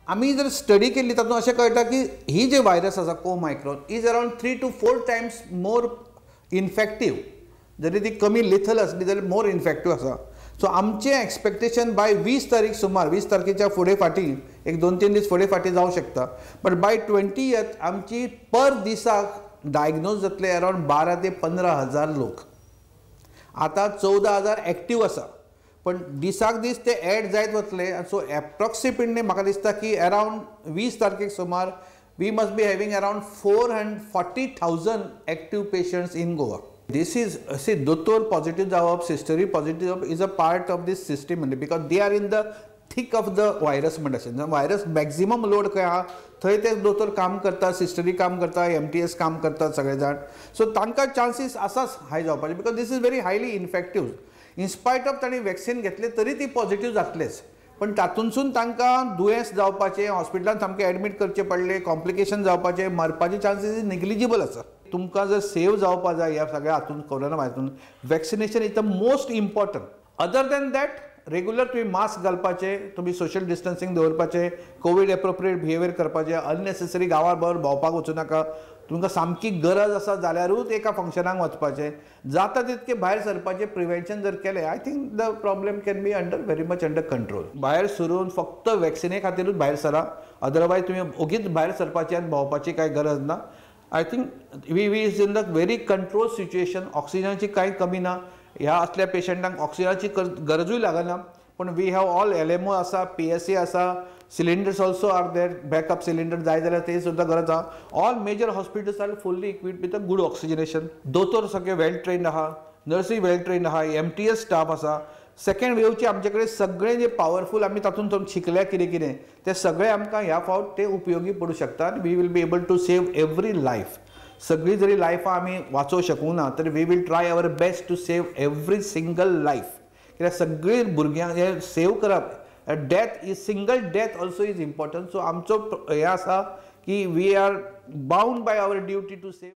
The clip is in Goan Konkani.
आमी जर स्टडी केल्ली तातूंत अशें कळटा की ही जे व्हायरस आसा Omicron is around 3 to 4 times more infective. जरी ती कमी लिथल आसली जाल्यार मोर इन्फेक्टीव आसा. सो आमचें एक्सपेक्टेशन बाय 20 तारीख सुमार, 20 तारखेच्या फुडें फाटीं एक 2-3 दीस फुडें फाटीं जावं शकता, बट बाय 20th आमची पर दिसाक डायग्नोज जातले अरावंड 12 ते 15 हजार लोक. आतां 14,000 एक्टीव आसा, पण दिसाक दीस ते एड जायत वतले. सो एप्रॉक्सिमेटली म्हाका दिसता की अरावंड 20 तारखेक सुमार we must be having around 440,000 active patients in Goa. This is see दोतोर पॉझिटिव्ह जावप, सिस्टरी पॉझिटिव्ह जावप is a part of this system म्हणजे because they are in the thick of the virus म्हणटा अशें. व्हायरस मॅक्झिमम लोड खंय आहा थंय ते दोतोर काम करता, सिस्टरी काम करता, MTS काम करता सगळे जाण. सो तांकां चान्सीस आसाच हाय जावपाचे because this is very highly infective. In spite of तांणी वॅक्सिन घेतले तरी ती पॉझिटिव्ह जातलेच, पण तातूंतसून तांकां दुयेंस जावपाचें, हॉस्पिटलान सामकें एडमीट करचें पडलें, कॉम्प्लिकेशन जावपाचें, मरपाचे चान्सीस निग्लिजिबल आसा. तुमकां जर सेव जावपा जाय ह्या सगळ्या हातून कोरोना हातून vaccination is the most important. Other than that regular तुमी मास्क घालपाचें, तुमी सोशल डिस्टन्सिंग दवरपाचें, कोवीड एप्रोप्रिएट बिहेवियर करपाचें, अननेसेसरी गांवा भायर भोंवपाक वचूं नाका. तुमकां सामकी गरज आसा जाल्यारूच एका फंक्शनाक वचपाचें, जाता तितकें भायर सरपाचें प्रिवेंशन जर केलें I think the problem can be under very much under control. भायर सरून फक्त वॅक्सिने खातीरूच भायर सरा, अदरवायज तुमी ओगीच भायर सरपाची आनी भोंवपाची कांय गरज ना. I think we is in the very control situation. ऑक्सिजनाची कांय कमी ना, ह्या असल्या पेशंटांक ऑक्सिजनाची गरजूय लागना, पण we have all LMO आसा, PSA आसा, cylinders also are there, backup cylinder जाय जाल्यार ते सुद्दां गरज आहा. All major hospitals are fully equipped with a good oxygenation. दोतोर सगळे वेल ट्रेन्ड आहा, नर्सी वेल ट्रेन्ड आहा, MTS staff आसा. सेकेंड वेवचे आमचे कडेन सगळे जे पावरफूल आमी तातूंत शिकल्या कितें कितें ते सगळे आमकां ह्या फावट ते उपयोगी पडूं शकता आनी we will be able to save every life. सगळी जरी लायफां आमी वाचोवंक शकूं ना तरी we will try our best to save every single life. कित्याक सगळीं भुरग्यांक हें सेव करप, death is single death also is important. So आमचो हें आसा की we are bound by our duty to save.